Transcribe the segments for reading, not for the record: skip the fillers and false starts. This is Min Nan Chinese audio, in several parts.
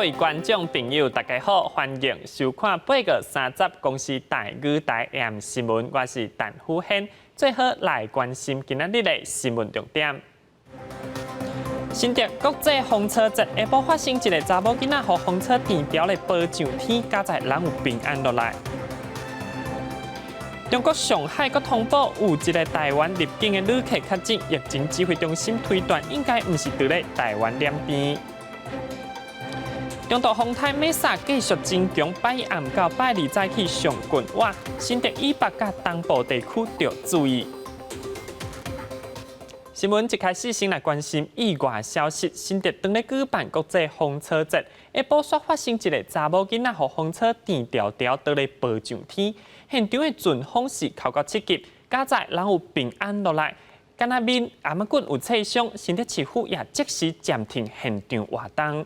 位觀眾朋友，大家好，歡迎收看8月30公視台語台 AM 新聞，我是陳虎軒。最後來關心今仔日的新聞重點。新竹國際風車節下晡發生一个查某囡仔予風車甜牢咧飛上天，佳哉人有平安落來。中國上海閣通報有一个台灣入境的旅客確診，疫情指揮中心推斷應該毋是佇咧台灣兩邊。中度風颱瑪莎繼續增強，拜一暗到拜二早起上近倚，新竹以北佮東部地區著注意。新聞一開始先來關心意外消息，新竹當咧舉辦國際風車節，下晡煞發生一个查某囡仔予風車甜牢牢倒咧飛上天，現場的陣風是哭到7級，佳哉人有平安落來，敢若面頷仔骨有擦傷，新竹市府也即時暫停現場活動。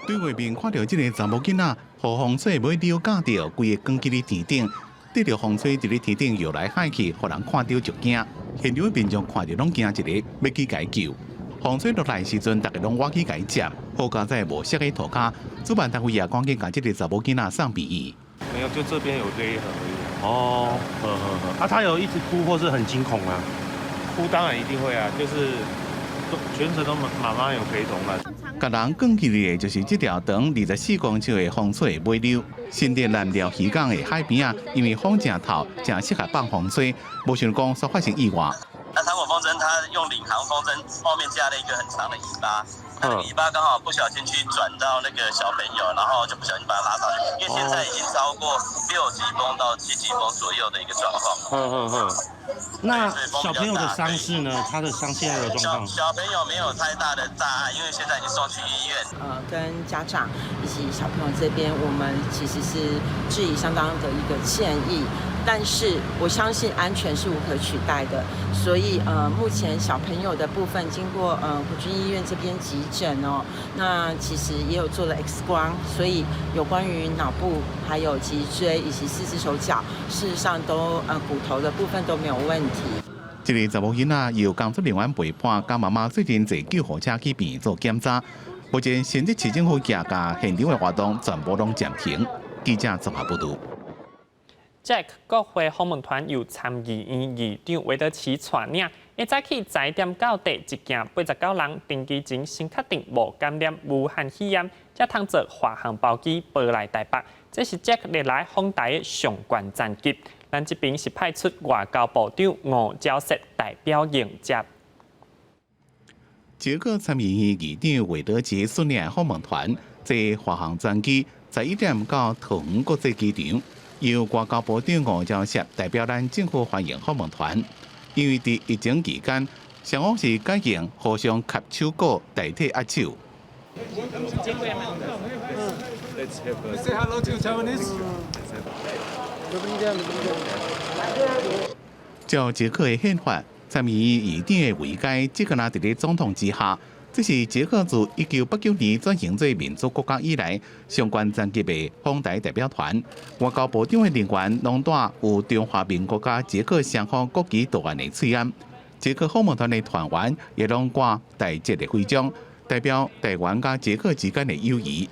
對外面看著這个查某囡仔，予風吹尾溜咬著，規个捲去咧天頂，得著風吹佇咧天頂搖來晃去，予人看著就驚。現場的民眾看著攏驚一个，欲去共伊救。風吹落來時陣，逐家攏倚去共伊接，好佳哉無摔佇塗跤。主辦單位也趕緊共這个查某囡仔送病院。沒有，就這邊有勒痕而已。哦，呵呵呵。啊，他有一直哭或是很驚恐啊？哭當然一定會啊，就是全程都媽媽有陪同啊。共人捲起來的就是這條長24公尺的風吹尾溜，新竹南寮漁港的海邊仔，因為風誠透，誠適合放風吹，無想講煞發生意外。那糖果風箏，它用領航風箏後面加了一個很長的尾巴，那個尾巴剛好不小心去轉到那個小朋友，然後就不小心把他拉上去。因為現在已經超過6級風到7級風左右的一個狀況。嗯嗯嗯。那小朋友的傷勢呢？他的傷現在的狀況？小朋友沒有太大的大礙，因為現在已經送去醫院。跟家長以及小朋友這邊，我們其實是致以相當的一個歉意。但是我相信安全是無可取代的，所以目前小朋友的部分經過國軍醫院這邊急診哦，那其實也有做了 X 光，所以有關於腦部、還有脊椎以及四肢手腳，事實上都骨頭的部分都沒有問題。這个查某囡仔由工作人員陪伴，佮媽媽做陣坐救護車去病院做檢查。目前新竹市政府共現場的活動全部攏暫停。記者綜合報導。捷克國會訪問團由參議院議長韋德奇帶領，下早起10點到地，一行89人，登機前先確定無感染武漢肺炎，才通坐華航包機飛來台北。這是捷克歷來訪台的上懸層級。咱這邊是派出外交部長吳釗燮代表迎接。捷克參議院議長韋德奇率領訪問團坐華航專機，11點到桃園國際機場。由外交部長吳釗燮代表咱政府歡迎訪問團，因為佇疫情期間，雙方是改用互相握手鼓代替握手。 Say hello to Taiwanese. 照捷克的憲法，參議院議長的位階只敢若佇咧總統之下。這是捷克自1989年轉型做民主國家以來，上懸層級的訪台代表團。外交部長的人員攏帶有中華民國佮捷克雙方國旗圖案的喙罨。捷克訪問團的團員也攏掛台捷的徽章，代表台灣佮捷克之間的友誼。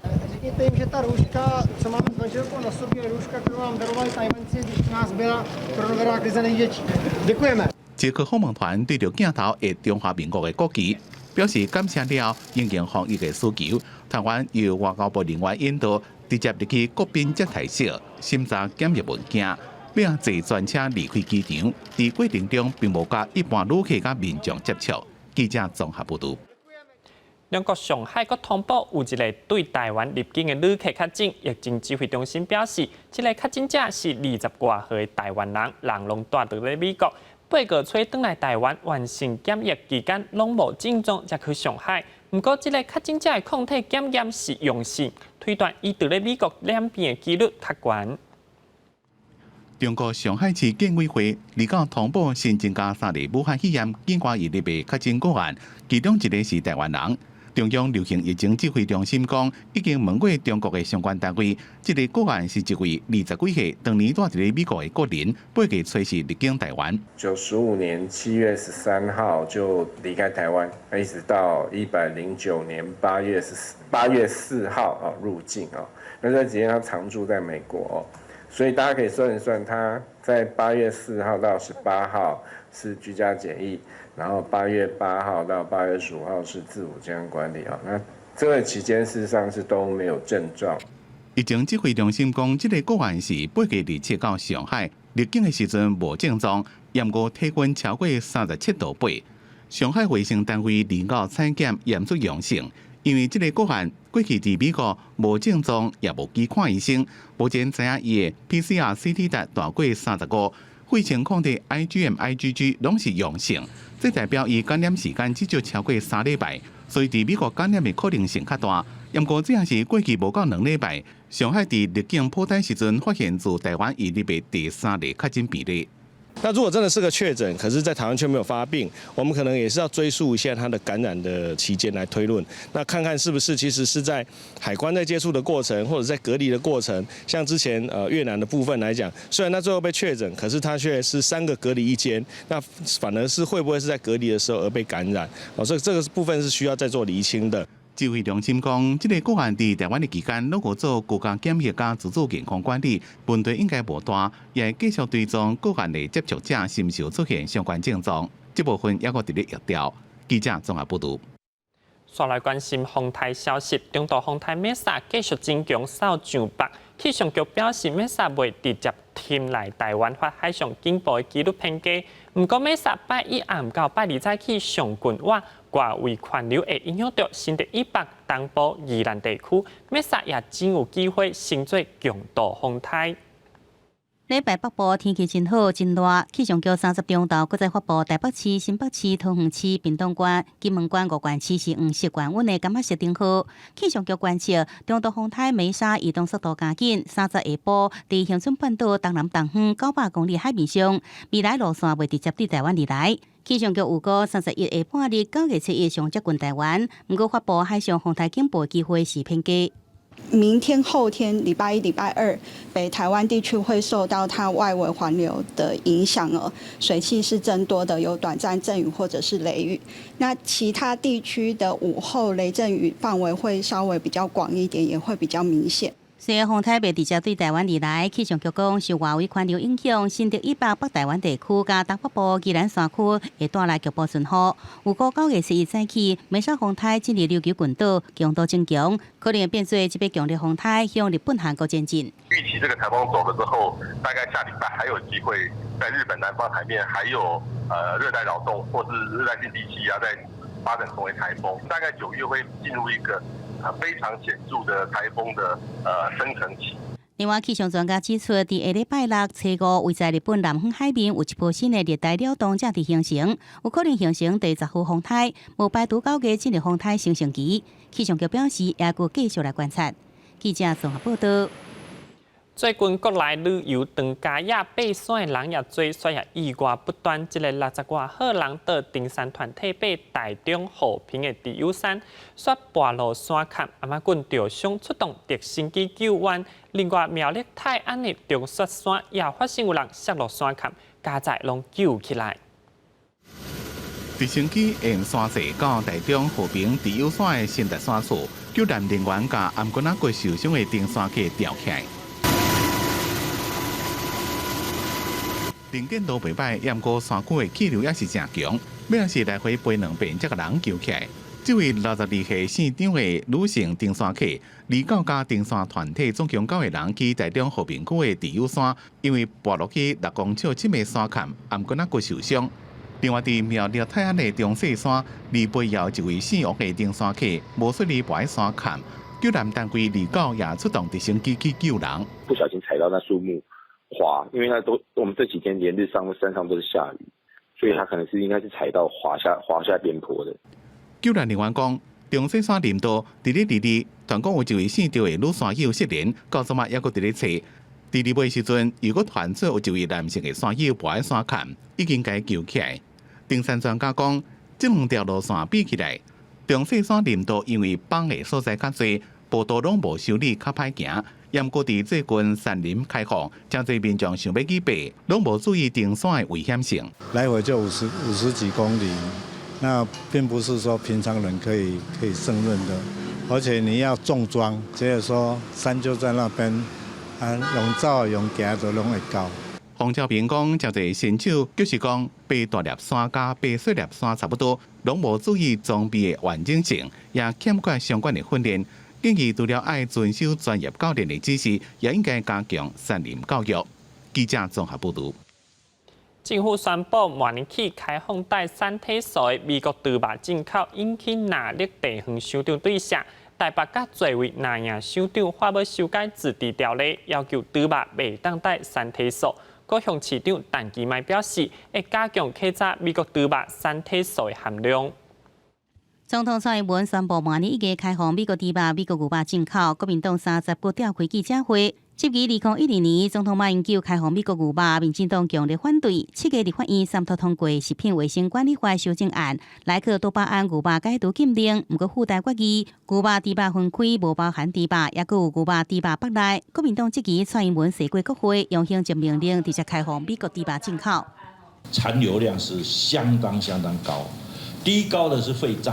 Řekněte jim, že ta rouška, co máme s manželkou na sobě, je rouška, kterou nám darovali Tajvanci, když u nás byla koronavirová krize největší. Děkujeme. 捷克訪問團對著鏡頭挹中華民國的國旗，表示感謝了應應防疫的需求。團員由外交部人員引導，直接入去國賓接待室審查檢疫文件，欲坐專車離開機場。佇過程中並無佮一般旅客佮民眾接觸。記者綜合報導。中國上海閣通報有一个對台灣入境的旅客確診，疫情指揮中心表示，這个確診者是20外歲的台灣人，人攏蹛佇咧美國。8月初轉來台灣完成檢疫期間，攏無症狀，才去上海。毋過，這个確診者的抗體檢驗是陽性，推斷伊佇咧美國染病的幾率較懸。中國上海市檢委會29通報新增加三例武漢肺炎境外移入的確診個案，其中一个是台灣人。中央流行疫情指揮中心講，已經問過中國的相關單位，這個個案是一位20幾歲、當年蹛佇咧美國的國人，八月初四入境台灣。 95年7月13號就離開台灣，一直到109年8月4號啊入境啊。那這幾天他常住在美國，所以大家可以算一算，他在8月4號到18號是居家檢疫。然後8月8號到8月15號是自我健康管理啊，那這個期間事實上是都沒有症狀。疫情指揮中心講，這個個案是8月27到上海入境的時陣無症狀，驗過體溫超過37.8度。上海衛生單位二九採檢驗出陽性，因為這個個案過去佇美國無症狀，也無去看醫生，目前知影伊的 PCR CT 值大過35，血清抗體 IgM、IgG 攏是陽性。這代表伊感染時間至少超過3禮拜，所以佇美國感染的可能性較大。毋過這也是過去無夠2禮拜，上海佇入境普篩時陣發現自台灣移入的第三例確診病例。那如果真的是個確診，可是在台灣卻沒有發病，我們可能也是要追溯一下他的感染的期間來推論，那看看是不是其實是在海關在接觸的過程，或者在隔離的過程，像之前越南的部分來講，雖然他最後被確診，可是他卻是三個隔離一間，那反而是會不會是在隔離的時候而被感染？哦，所以這個部分是需要再做釐清的。指揮中心講，這個個案佇台灣的期間，攏有做居家檢疫佮自主健康管理，問題應該無大，也會繼續追蹤個案的接觸者是毋是有出現相關症狀。這部分猶閣佇咧疫調。記者綜合報導。煞來關心風颱消息，中度風颱瑪莎繼續增強掃上北。氣象局表示，瑪莎袂直接侵來台灣發海上警報的幾率偏低。毋過瑪莎拜一暗到拜二早起上近倚外圍環流會影響著新竹以北、東部、宜蘭地區，瑪莎也真有機會成做強度風颱。禮拜北部天氣真好，真熱。氣象局30中晝閣再發布台北市、新北市、桃園市、屏東縣、金門縣五縣市是黃色高溫的柑仔色燈號。氣象局觀測，中度風颱瑪莎移動速度加緊，30下晡佇恆春半島東南東方900公里海面上，未來路線袂直接對台灣而來。氣象局預估31下半日9月7日上接近台灣，毋過發布海上風颱警報的機會是偏低。明天、後天、禮拜一、禮拜二，北台灣地區會受到它外圍環流的影響哦，水汽是增多的，有短暫陣雨或者是雷雨。那其他地區的午後雷陣雨範圍會稍微比較廣一點，也會比較明顯。雖然風颱袂直接對台灣而來，氣象局講受外圍環流影響，新竹以北、北台灣地區佮東北部宜蘭山區會帶來局部順雨。預估9月11早起，瑪莎風颱進入琉球群島，強度增強，可能會變做一擺強烈風颱向日本、韓國前進。預期這個颱風走了之後，大概下禮拜還有機會在日本南方海面還有熱帶擾動或是熱帶性低氣壓再發展成為颱風，大概9月會進入一個非常顯著的颱風的生成期。另外，氣象專家指出，佇下禮拜六、初五，位在日本南方海面有一波新的熱帶擾動正佇形成，有可能形成第十號風颱，無排除9月進入風颱生成期。氣象局表示，也閣繼續來觀察。記者綜合報道。最近國內旅遊當家也爬山的人也濟，煞也意外不斷。這個60外號人到登山團體爬台中和平的持有山，煞跋落山崁，頷仔棍著傷出動直升機救援。另外苗栗泰安的中雪山也發生有人摔落山崁，佳哉攏救起來。直升機沿山勢到台中和平持有山的新達山處，救援人員共頷棍仔骨受傷的登山客吊起來。能見度袂䆀，毋過山區的氣流也是誠強，尾仔是來回飛兩遍才共人救起來。這位62歲姓張的女性登山客，二九佮登山團體總共九個人去台中和平區的持有山，因為跋落去6公尺深的山崁，頷棍仔骨受傷。另外，佇苗栗泰安的中勢山，二背搖一位姓王的登山客，無順利跋山崁，救援單位二九也出動直升機去救人。不小心踩到那樹木滑，因為那都我們這幾天連日上山上都是下雨，所以他可能是應該是踩到滑下邊坡的。救援人員講，中勢山林道佇咧二二，傳講有一位姓趙的女山友失聯，到這馬猶閣佇咧揣。佇二尾時陣，又閣傳出有一位男性的山友跋山崁，已經共救起來。登山專家講，這兩條路線比起來，中細山林道因為綁的所在較濟，步道攏無修理，較歹行。毋過佇最近山林開放，誠濟民眾想欲去爬，攏無注意登山的危險性。來回就50幾公里，那並不是說平常人可以勝任的，而且你要重裝，就是說山就在那邊，啊，用走用行都攏會到。洪昭平講，誠濟新手就是講爬大粒山佮爬細粒山差不多，攏無注意裝備的完整性，也欠缺相關的訓練。建議除了愛遵守專業教練的指示，也應該加強山林教育。記者綜合報導。政府宣布，明年起開放帶三體素的美國豬肉進口，引起哪里地方首長對峙。台北佮濟位藍營首長發文修改自治條例，要求豬肉袂當帶三體素。高雄市長陳其邁表示，會加強稽查美國豬肉三體素的含量。總統蔡英文宣布，明年一月開放美國豬肉、美國牛肉進口。國民黨30號召開記者會，質疑2012年總統馬英九開放美國牛肉，民進黨強烈反對。7月立法院三讀通過食品衛生管理法修正案，萊克多巴胺牛肉解除禁令。毋過附帶決議，牛肉、豬肉分開，無包含豬肉，抑閣有牛肉、豬肉腹內。國民黨質疑蔡英文踅過國會，用行政命令直接開放美國豬肉進口。殘留量是相當相當高，第一高的是肺臟。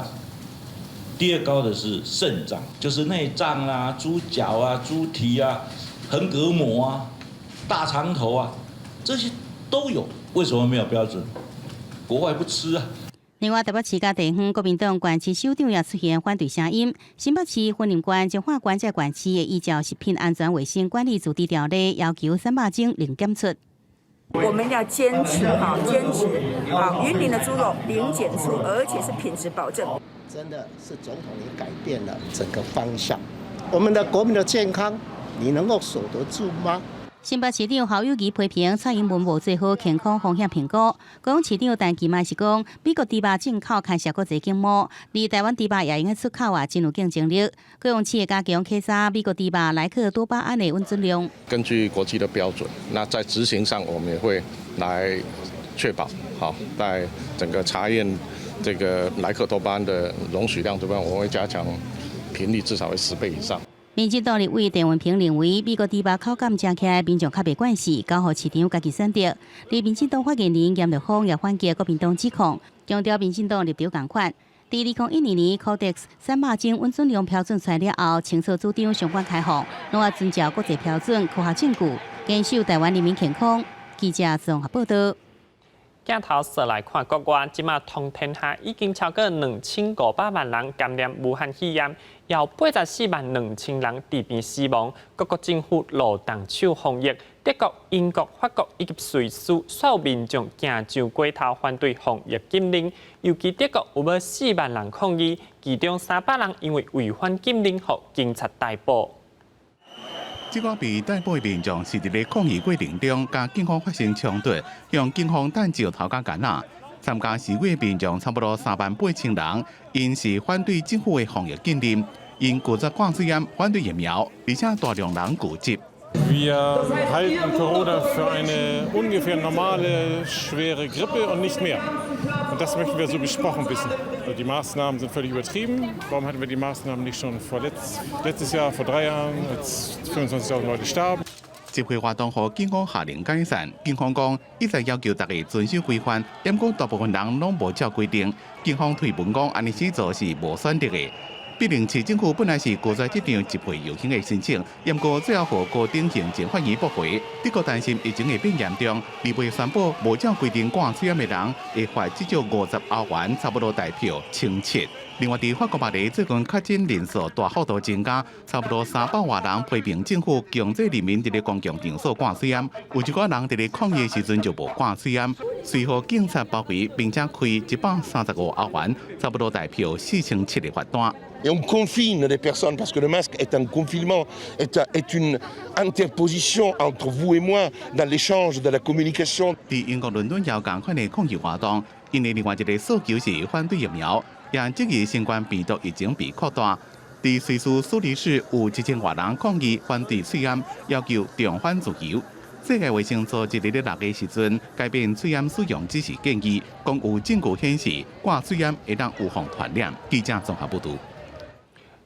第二高的是腎臟，就是內臟啊、豬腳啊、豬蹄啊、橫膈膜啊、大腸頭啊，這些都有。為什麼沒有標準？國外不吃啊。另外，台北市佮地方國民黨縣市首長也出現反對聲音。新北市、雲林縣、彰化縣這縣市會依照食品安全衛生管理自治條例，要求瘦肉精零檢出。我們要堅持哈，堅持啊，雲林的豬肉零檢出，而且是品質保證。真的是總統你改變了整個方向，我們的國民的健康，你能夠守得住嗎？新北市長侯友宜批評蔡英文無做好健康風險評估。高雄市長陳其邁是講，美國豬肉進口牽涉國際經貿，而台灣豬肉也應該出口啊，真有競爭力。高雄市會加強稽查美國豬肉萊克多巴胺的穩準量。根據國際的標準，那在執行上我們也會來確保，好，在整個查驗這個萊克多巴胺的容許量這邊，我會加強頻率，至少會10倍以上。民進黨立委鄭運鵬認為，美國豬肉口感食起來，民眾較袂慣勢，交予市場家己選擇。而民進黨發言人嚴立峰也反擊國民黨指控，強調民進黨立場仝款。佇2012年 Codex 瘦肉精穩準量標準出來了後，清楚主張相關開放，攏愛遵照國際標準、科學證據，堅守台灣人民健康。記者綜合報道。鏡頭紲來看國外，這馬通天下已經超過2500萬人感染武漢肺炎，有84萬2千人治病死亡。各國政府落動手防疫，德國、英國、法國以及瑞士所有民眾行上街頭反對防疫禁令。尤其德國有欲4萬人抗議，其中300人因為違反禁令，予警察逮捕。這個被逮捕的民眾是佇咧抗議過程中，佮警方發生衝突，向警方擲石頭佮桿仔。參加示威的民眾差不多3萬8千人，𪜶是反對政府的防疫禁令，𪜶拒絕掛喙罨，反對疫苗，而且大量人拒接。 Wir halten Corona für eine ungefähr normale, schwere Grippe und nicht mehr. Und das möchten wir so besprochen wissen. Die Maßnahmen sind völlig übertrieben. Warum hatten wir die Maßnahmen nicht schon letztes Jahr, vor 3 Jahren, als 25.000 Leute starben? 集會活動予警方下令解散，警方講一再要求大家遵守規範，毋過大部分人攏無照規定。警方推文講，按呢做是無選擇的。柏林市政府本來是拒絕這場集會遊行的申請，毋過最後予高等行政法院駁回。德國擔心疫情會變嚴重，2月宣布無照規定掛喙罨的人會罰至少50歐元，差不多台票1700。另外，佇法國巴黎最近確診人數大幅度增加，差不多300外人批評政府強制人民佇咧公共場所掛喙罨，有一寡人佇咧抗議的時陣就無掛喙罨，隨予警察包圍，並且開135歐元，差不多台票4700的罰單。 Et on confine les personnes parce que le masque est un confinement, est une interposition entre vous et moi dans l'échange, dans la communication. 佇英國倫敦也有仝款的抗議活動，𪜶的另外一個訴求是反對疫苗，也質疑新冠病毒疫情被擴大。佇瑞士蘇黎世有1000外人抗議反對喙罨，要求重返自由。世界衛生組織佇咧6月時陣改變喙罨使用指示建議，講有證據顯示掛喙罨會當預防傳染。記者綜合報導。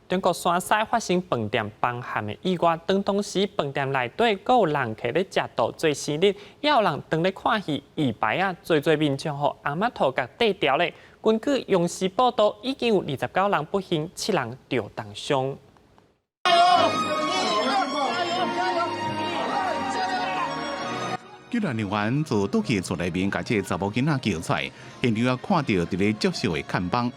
中國山西發生飯店崩陷的意外，當時飯店內底閣有人客咧食肚做生日，也有人當咧看戲，椅排仔，濟濟民眾予紅饃頭共綴牢咧。根據央視報道，已經有29人不幸，7人著重傷。救援人員自倒去厝內面，共這个查某囡仔救出來，現場也看著佇咧接受的看板。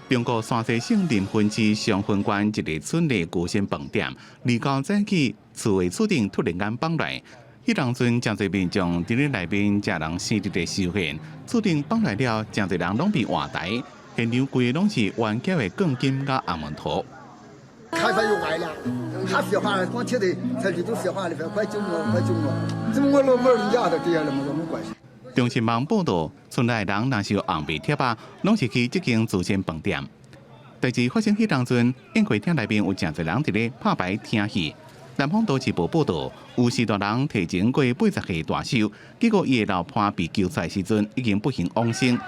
中國山西省臨汾市襄汾縣一个村的高新飯店，29早起厝的厝頂突然間崩來，彼當陣誠濟民眾佇咧內面食人生日的壽宴，厝頂崩來了，誠濟人攏被活埋，現場規个攏是彎曲的鋼筋佮紅饃頭。開始有愛了，他說話了，光覺得才這都說話了，快走了，快走了，怎麼我老妹兒壓到底下了，沒沒關係。中新網報道，村內人若是有紅白帖仔，攏是去這間祖先飯店。代誌發生彼當陣，宴會廳內面有誠濟人佇咧拍牌聽戲。南方都市報報道，有序大人提前過80歲大壽，結果伊的老伴被救出來時陣已經不幸往生。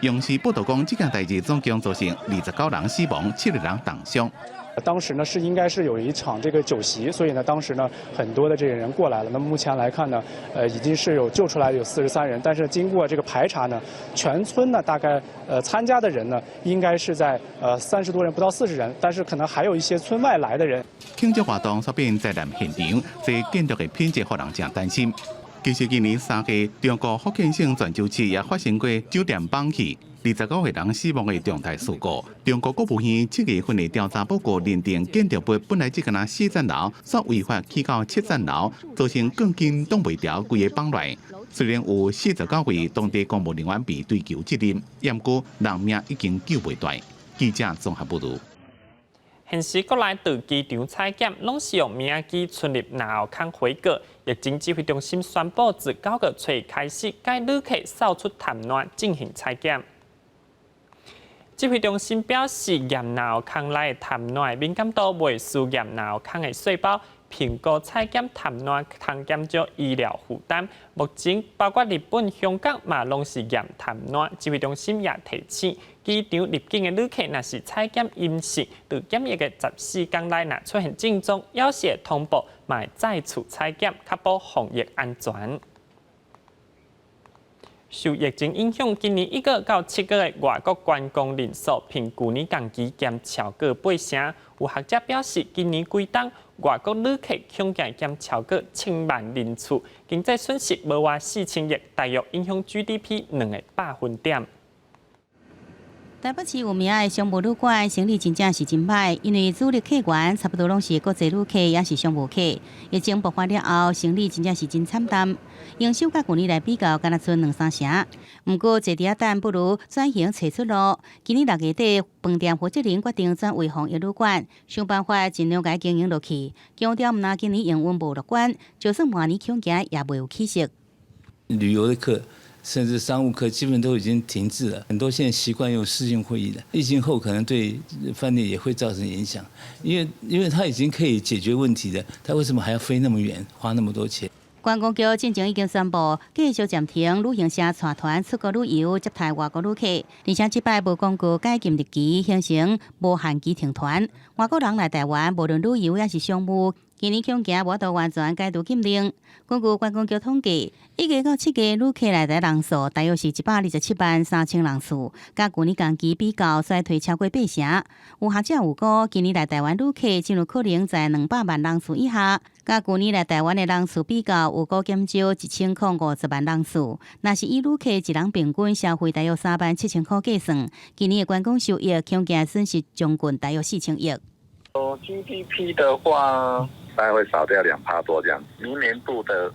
央視報道講，這件代誌總共造成29人死亡，7個人重傷。當時呢是應該是有一場這個酒席，所以呢當時呢很多的這個人過來了。那麼目前來看呢，已經是有救出來有43人，但是經過這個排查呢，全村呢大概參加的人呢應該是在30多人，不到40人，但是可能還有一些村外來的人。慶祝活動煞變災難現場，這建築的品質予人誠擔心。其實今年3月，中國福建省泉州市也發生過酒店崩去，29個人死亡的重大事故。中國國務院7月份的調查報告認定，建築物本來只干焦四層樓，煞違法起到七層樓，造成鋼筋擋袂牢，規个崩來。雖然有49位當地公務人員被追究責任，毋過人命已經救袂回。記者綜合報導。現時國內到機場採檢，攏是用明機存入嚨喉孔回過。疫情指揮中心宣布，自9月初開始，改旅客掃出痰涎進行採檢。指揮中心表示，驗嚨喉孔內的痰涎敏感度袂輸驗嚨喉孔的細胞，評估採檢痰涎通減少醫療負擔。目前包括日本、香港嘛，攏是驗痰涎。指揮中心也提醒，機場入境的旅客若是採檢陰性，佇檢疫的14天內若出現症狀，猶是會通報，嘛會再次採檢，確保防疫安全。受疫情影響，今年1月到7月的外國觀光人數，比舊年同期減超過八成。有學者表示，今年規冬外國旅客恐驚減超過1000萬人次，經濟損失無外4000億，大約影響 GDP 2個百分點。台北市有名的商務旅館生意真正是真歹，因為主力客源差不多攏是國際旅客，抑是商務客。疫情爆發了後，生意真正是真慘淡，營收佮舊年來比較，敢若賰兩三成。毋過坐佇遐等不如轉型揣出路。今年6月底，飯店負責人決定轉為防疫旅館，想辦法盡量共經營落去。強調毋但今年營運無樂觀，就算明年恐驚也袂有起色。旅遊的客，甚至商務客基本都已經停滯了，很多現在習慣用視訊會議了。疫情後可能對飯店也會造成影響，因為他已經可以解決問題的，他為什麼還要飛那麼遠，花那麼多錢？觀光局進前已經宣布，繼續暫停旅行社帶團出國旅遊接待外國旅客，而且這擺無公告解禁日期，形成無限期停團。外國人來台灣，無論旅遊抑是商務，今年恐驚無法度完全解除禁令。根據觀光局統計，1月到7月旅客來台人數大約是127萬3千人次，佮舊年同期比較衰退超過八成。有學者預估，今年來台灣旅客真有可能在200萬人次以下，佮舊年來台灣的人次比較，預估減少1050萬人次。若是以旅客一人平均消費大約3萬7千箍計算，今年的觀光收益恐驚損失將近大約4000億。 GDP 的話，大概會少掉2趴多這樣。明年度的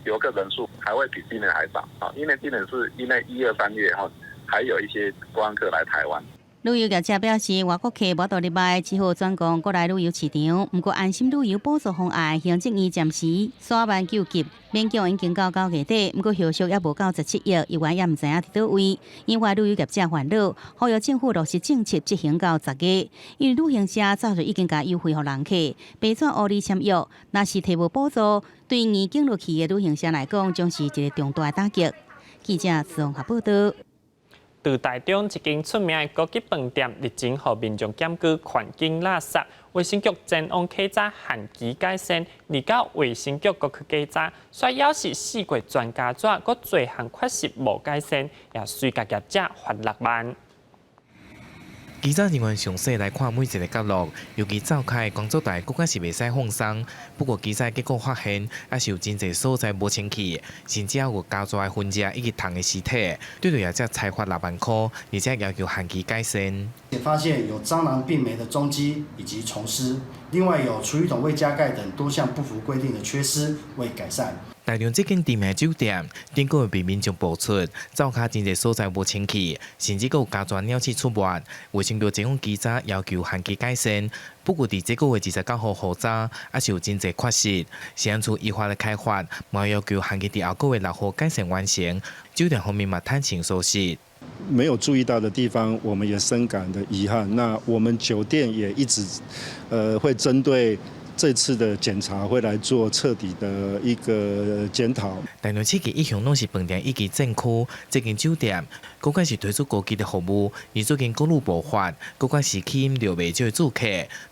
遊客人數還會比今年還少啊，因為今年是因為1、2、3月哈，還有一些觀光客來台灣。旅遊業者表示，外國客無度入來，只好轉攻國內旅遊市場。毋過，安心旅遊補助方案行政院暫時徙慢救急，勉強已經到9月底，毋過後續猶無到17億，猶原也毋知影佇佗位，引發旅遊業者煩惱，呼籲政府落實政策執行到10月。因為旅行社早就已經共優惠予人客，白紙烏字簽約，若是提無補助，對硬經落去的旅行社來講，將是一個重大打擊。記者綜合報道。佇台中一間出名的高級飯店，日前予民眾檢舉環境垃圾，衛生局前往稽查限期改善，而到衛生局閣去稽查，煞猶是四過專家紙，閣濟項確實無改善，也隨共業者罰6萬。稽查人員詳細來看每一个角落，尤其灶跤的工作台，閣較是袂使放鬆。不過稽查結果發現，猶是有真濟所在無清氣，甚至猶有焦焦的痕跡以及蟲的屍體，對著業者裁罰6萬箍，而且要求限期改善。也發現有蟑螂、病媒的蹤跡以及蟲屍，另外有廚餘桶未加蓋等多項不符規定的缺失未改善。台中這間知名酒店，頂個月被民眾爆出灶跤真濟所在無清氣，甚至閣有焦焦鳥鼠出沒。衛生局前往稽查，要求限期改善。不過，佇這個月29號予查，猶是有真濟缺失。食安處依法來開罰，嘛要求限期佇後個月6號改善完成。酒店方面嘛坦承屬實。沒有注意到的地方，我們也深感的遺憾。那我們酒店也一直，會針對這次的檢查會來做徹底的一個檢討。台中市一向攏是飯店以及鎮區，這間酒店，閣較是推出高級的服務，而最近閣愈爆發，閣較是吸引著袂少的住客。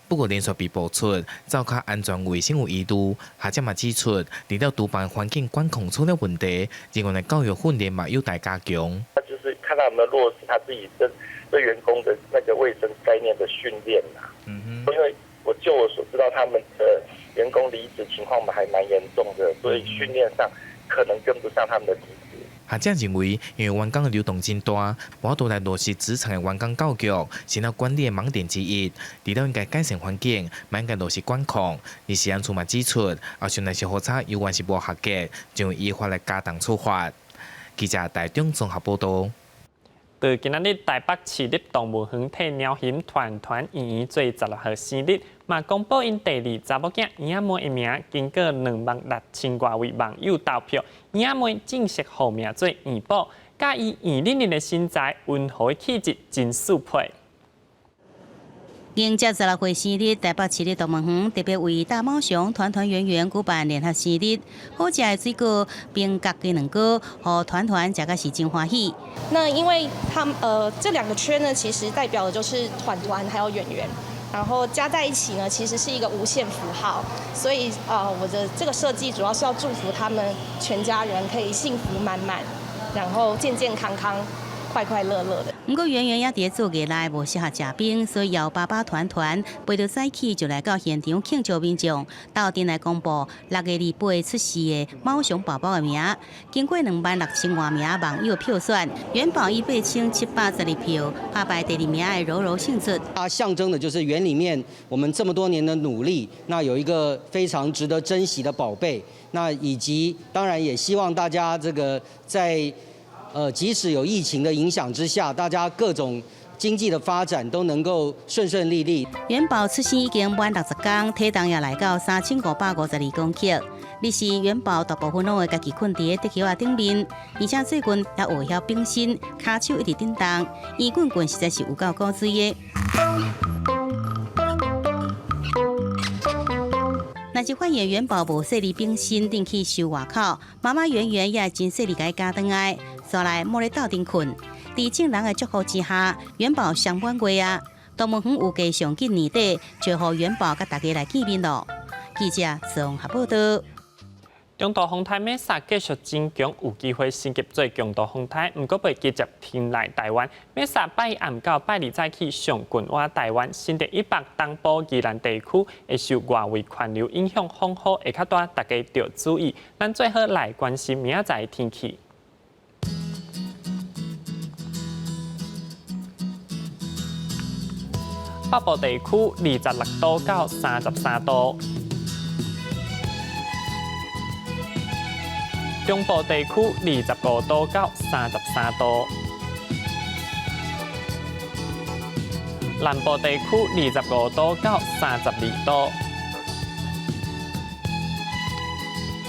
不過連續被爆出灶跤安全衛生有疑慮，學者嘛指出，除了廚房環境管控出了問題，人員的教育訓練嘛有待加強。他就是看他有沒有落實他自己的對員工的那個衛生概念的訓練啦。因為我就我所知道，他們的員工離職情況還蠻嚴重的，所以訓練上可能跟不上他們的離職。學者認為，因為員工的流動真大，無法度來落實職場的員工教育，成了管理的盲點之一。除了應該改善環境，嘛應該落實管控。而食安處嘛指出，後續若是予查猶原是無合格，將會依法來加重處罰。記者台中綜合報道。佇今仔日台北市立動物園替貓熊團團圓圓做16號生日，嘛公布𪜶第二查某囝圓仔妹的名，經過26,000外位網友投票，圓仔妹正式號名做圓寶，佮伊圓潤潤的身材、溫和的氣質真速配。迎接16歲生日，台北市立動物園特別為大貓熊團團圓圓舉辦聯合生日，好食的水果、冰角雞卵糕，予團團食甲是真歡喜。那因為他們這兩個圈呢，其實代表的就是團團還有圓圓，然後加在一起呢，其實是一個無限符號。所以我的這個設計主要是要祝福他們全家人可以幸福滿滿，然後健健康康。快快樂樂的。毋過圓圓猶佇咧做月內無適合食冰，所以由爸爸團團陪著早起就來到現場慶祝民眾，鬥陣來公布6月28出世的貓熊寶寶的名。經過26,000外名網友票選，元寶以8712票打敗第二名的柔柔勝出。它象徵的就是園裡面我們這麼多年的努力，那有一個非常值得珍惜的寶貝，那以及當然也希望大家這個在。即使有疫情的影響之下，大家各種經濟的發展都能夠順順利利。元寶出生已經滿60天，體重也來到3552公克。彼時元寶大部分攏會家己睏佇咧竹葉仔頂面，而且最近也學曉變身，跤手一直振動，圓滾滾實在是有夠古錐的。若是發現元寶無細膩變身，轉去收外口，媽媽圓圓也會真細膩共伊教轉來，煞來莫咧鬥陣睏。佇眾人的祝福之下，元寶雙滿月啊！動物園預計上緊年底就予元寶佮大家來見面囉。記者綜合報道。中度風台瑪莎繼續增強，有機會升級做強度風台，毋過袂直接停來台灣。瑪莎拜一暗到拜二早起上近倚台灣，新竹以北東部宜蘭地區會受外圍環流影響，風雨會較大，大家著注意。咱最後來關心明仔載天氣。北部地區26度到33度。中部地區25度到33度，南部地區25度到32度，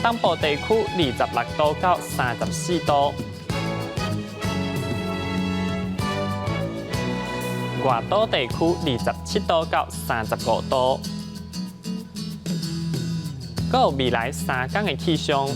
東部地區26度到34度，外島地區27度到35度。閣有未來3天的氣象。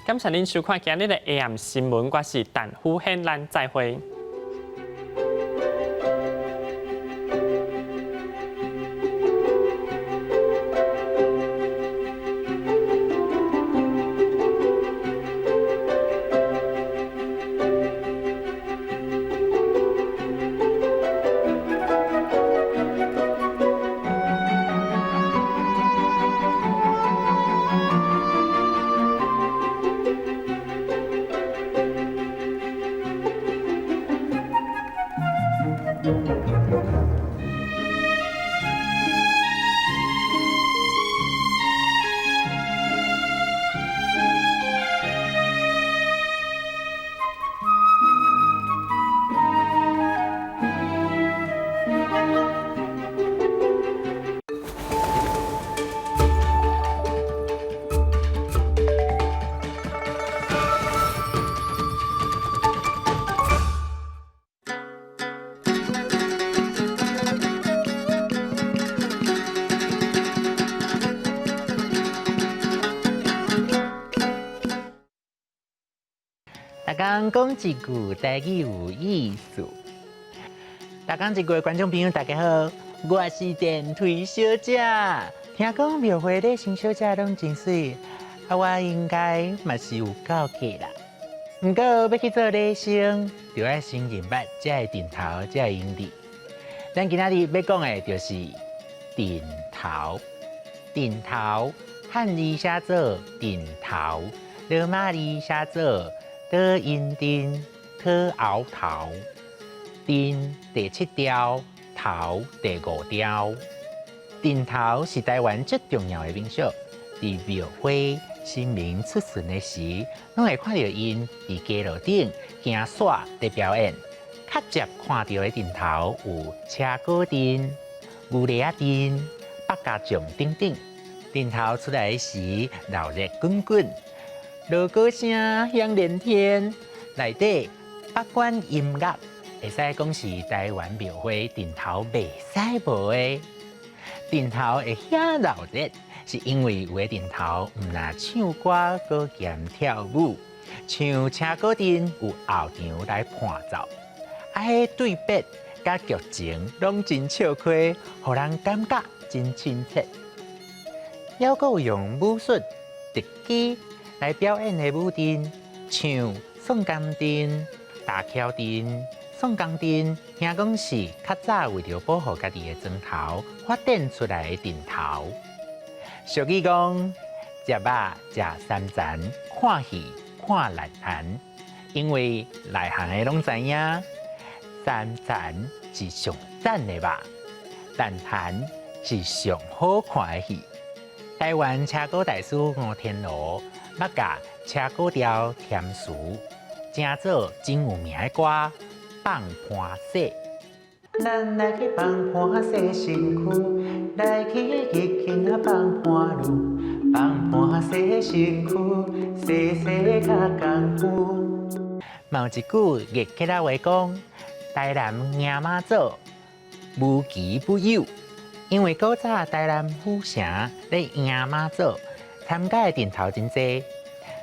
感謝您收看今日的 AM 新聞，我是陳富憲，咱再會。逐工講一句台語有意思。逐工一句的觀眾朋友，大家好，我是電梯小姐。聽講廟會禮生小姐攏真媠，啊，我應該嘛是有夠格啦。毋過欲去做禮生，就愛先認捌這个陣頭，這个音字。咱今仔日欲講的就是陣頭。陣頭，漢字寫做陣頭，羅馬字寫做倒音陣、討鰲頭。陣第七調，頭第五調。陣頭是台灣最重要的民俗，佇廟會神明出巡的時，攏會看著𪜶佇街路頂行煞佇表演。較捷看著的陣頭有車果陣、牛犁仔陣、百家將等等。陣頭出來時，鬧熱滾滾，鑼鼓聲響連天，內底不管音樂，會使講是台灣廟會陣頭袂使無的。陣頭會遐鬧熱，是因為有的陣頭毋但唱歌，閣兼跳舞，像車果陣有後場來伴奏，啊，彼對白佮劇情攏真笑詼，予人感覺真親切。猶閣有用武術、特技來表演的舞陣，像宋江陣、大橋陣。宋江陣聽講是較早為著保護家己的莊頭發展出來的陣頭。俗語講，食肉食三層，看戲看內行。因為內行的攏知影，三層是上讚的肉，內行是上好看的戲。台灣車鼓大師吳天羅捌共車鼓調填詞，成做真有名的歌《放盤洗》。咱來去放盤洗身軀，來去激情啊放盤女，放盤洗身軀，洗洗較功夫。嘛有一句熱客仔話講：台南迎媽祖，無奇不有。因為古早台南府城咧迎媽祖，參加的陣頭真濟，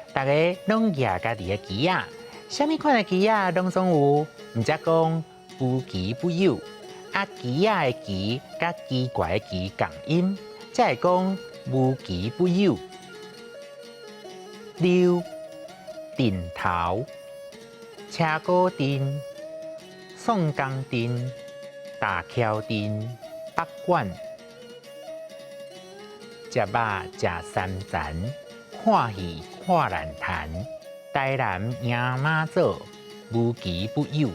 逐家攏舉家己的旗仔，啥物款的旗仔攏總有，毋才講無奇不有。啊，旗仔的旗佮奇怪的奇仝音，才會講無奇不有。溜陣頭、車鼓陣、宋江陣、大橋陣。北管食肉食三層，看戲看難談。台南迎媽祖，無奇不有。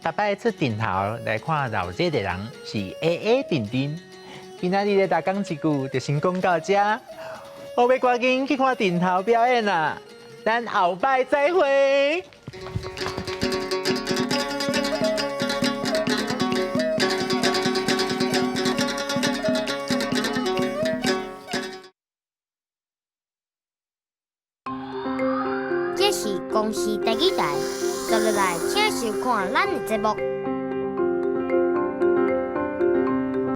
逐擺出陣頭來看鬧熱的人是矮矮陣陣，今仔日的大講一句就先講到遮，我欲趕緊去看陣頭表演啦，咱後擺再會。這是公視第二台，接落來請收看咱的節目。